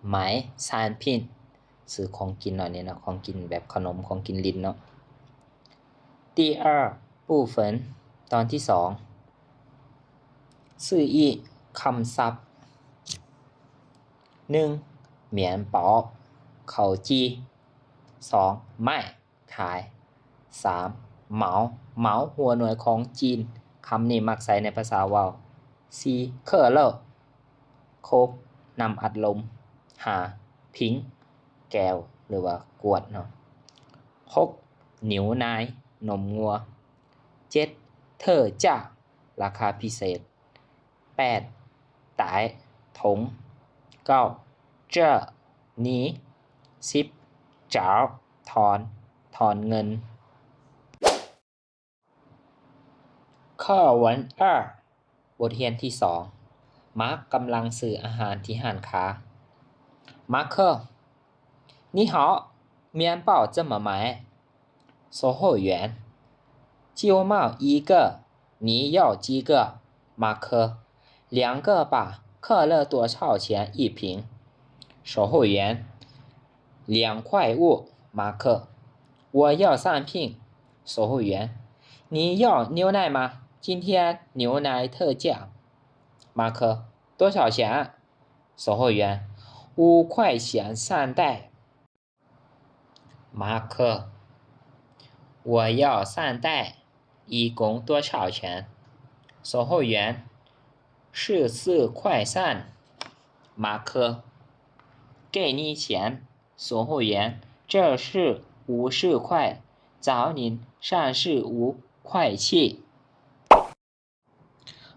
买产品 ຊື້ຂອງກິນເນາະ ນີ້ເນາະ ຂອງກິນແບບຂະໜົມ ຂອງກິນຫຼິ້ນເນາະ. 第二部分 ຕອນທີສອງ ซื้ออีก ຄຳສັບ ໜຶ່ງ 面包 ເຂົ້າຈີ່ ສອງ 卖 ຂາຍ ສາມ เหมา เหมา ຫົວໜ່ວຍຂອງຈີນ ຄຳນີ້ມັກໃຊ້ໃນພາສາເວົ້າ ສີ່ 可乐 ໂຄກ ນ້ຳອັດລົມ ຫ້າ 瓶 ແກ້ວ ຫຼືວ່າກວດເນາະ ຫົກ 牛奶 ນົມງົວ ເຈັດ 特价 ລາຄາພິເສດ ແປດ 袋 ຖົງ ເກົ້າ 这 ນີ້ ສິບ 找 ຖອນ ຖອນເງິນ. 课文二 ບົດຮຽນທີສອງ ມາກກຳລັງຊື້ອາຫານທີ່ຮ້ານຄ້າ ມາເຄີ 你好 面包怎么买 售货员 酒买一个 你要几个 马克 两个吧 可乐多少钱一瓶 售货员 两块五 马克 我要三瓶 售货员 你要牛奶吗 今天牛奶特价 马克 多少钱 售货员 五块钱三袋 马克 我要三袋 一共多少钱 售货员 十四块三 马克 给你钱 售货员 这是五十块 找你三十五块去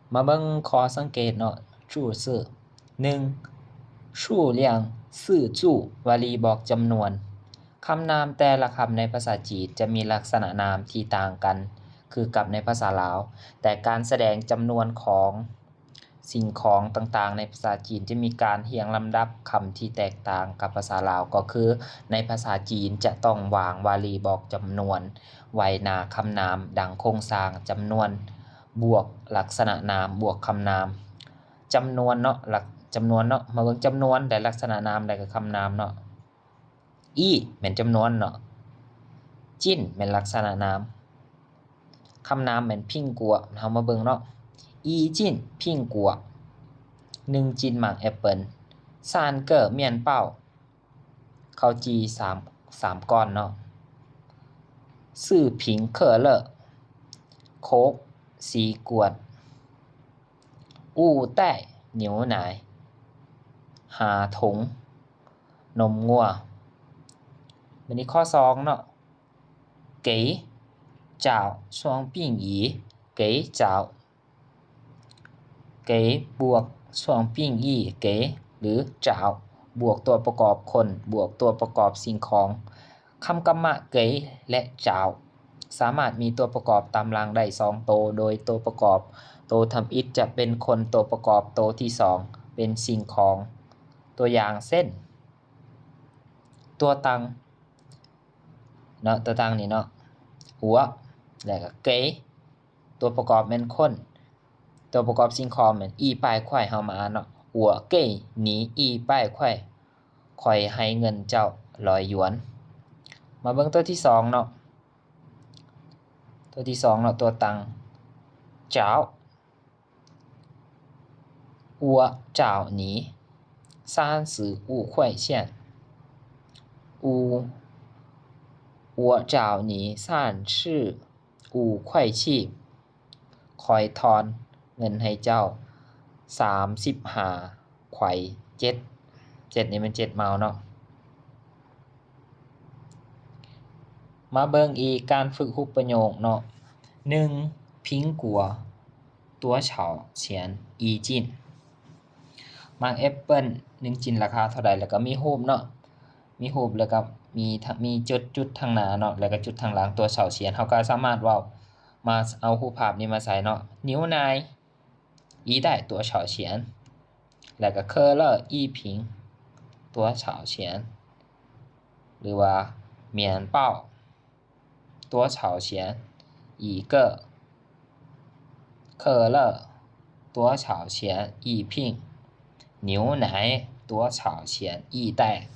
ມາເບິ່ງຂໍ້ສັງເກດເນາະ ຈູຊື່ ໜຶ່ງ 数量 ຊື່ຈູ ວາລີບອກຈຳນວນ ຄຳນາມແຕ່ລະຄຳໃນພາສາຈີນຈະມີລັກສະນະນາມທີ່ຕ່າງກັນຄືກັບໃນພາສາລາວ ແຕ່ການສະແດງຈຳນວນຂອງສິ່ງຂອງຕ່າງໆໃນພາສາຈີນຈະມີການຮຽງລຳດັບຄຳທີ່ແຕກຕ່າງກັບພາສາລາວ ກໍຄືໃນພາສາຈີນຈະຕ້ອງວາງວາລີບອກຈຳນວນໄວ້ໜ້າຄຳນາມ ດັ່ງໂຄງສ້າງ ຈຳນວນ ບວກລັກສະນະນາມ ບວກຄຳນາມ ຈຳນວນເນາະ ລັກ ຈຳນວນເນາະ ມາເບິ່ງຈຳນວນ ແລະ ລັກສະນະນາມ ແລະ ກໍຄຳນາມເນາະ ອີ ແມ່ນຈຳນວນເນາະ ຈິ້ນ ແມ່ນລັກສະນະນາມ ຄຳນາມແມ່ນ 苹果 ເຮົາມາເບິ່ງເນາະ 一斤苹果 ໜຶ່ງຈິ້ນໝາກແອັບເປິ້ນ 三个面包 ເຂົ້າຈີ່ສາມ ສາມກ້ອນເນາະ 四瓶可乐 ໂຄກສີ່ກວດ 五袋牛奶 ຫ້າຖົງນົມງົວ ບາດນີ້ຂໍ້ສອງເນາະ 给找双并以 给找 给 ບວກ 双并以 给 ຫຼື 找 ບວກຕົວປະກອບຄົນ ບວກຕົວປະກອບສິ່ງຂອງ ຄຳກຳມະ 给 ແລະ 找 ສາມາດມີຕົວປະກອບຕາມຫຼັງໄດ້ສອງໂຕ ໂດຍຕົວປະກອບໂຕທຳອິດຈະເປັນຄົນ ຕົວປະກອບໂຕທີສອງເປັນສິ່ງຂອງ ຕົວຢ່າງເຊັ່ນ ຕົວຕັ້ງເນາະ ຕົວຕັ້ງນີ້ເນາະ 我 ແລະ ກໍ 给 ຕົວປະກອບແມ່ນຄົນ ຕົວປະກອບສິ່ງຂອງແມ່ນ 一百块 ເຮົາມາອ່ານເນາະ 我给你一百块 ຂ້ອຍໃຫ້ເງິນເຈົ້າຮ້ອຍຢວນ ມາເບິ່ງຕົວທີສອງເນາະ ຕົວທີສອງເນາະ ຕົວຕັ້ງ 找 我找你三十五块钱 我我找你三十五块去 ຂ້ອຍທອນເງິນໃຫ້ເຈົ້າສາມສິບຫ້າ ໄຂ ເຈັດ ເຈັດນີ້ແມ່ນເຈັດເມົາເນາະ ມາເບິ່ງອີກການຝຶກຮູບປະໂຫຍກເນາະ ໜຶ່ງ 苹果 多少钱一斤 ໝາກແອັບເປິ້ນໜຶ່ງຈິ້ນລາຄາເທົ່າໃດ ແລ້ວກໍມີຮູບເນາະ ມີຮູບ ແລ້ວກໍມີ ມີຈຸດ ຈຸດທາງໜ້າເນາະ ແລ້ວກໍຈຸດທາງຫຼັງ 多少钱 ເຮົາກໍສາມາດເວົ້າ ມາເອົາຮູບພາບນີ້ມາໃສ່ເນາະ 牛奶 一袋多少钱 ແລ້ວກໍ可乐一瓶多少钱 ຫຼືວ່າ 面包多少钱一个 可乐多少钱一瓶牛奶多少钱一袋？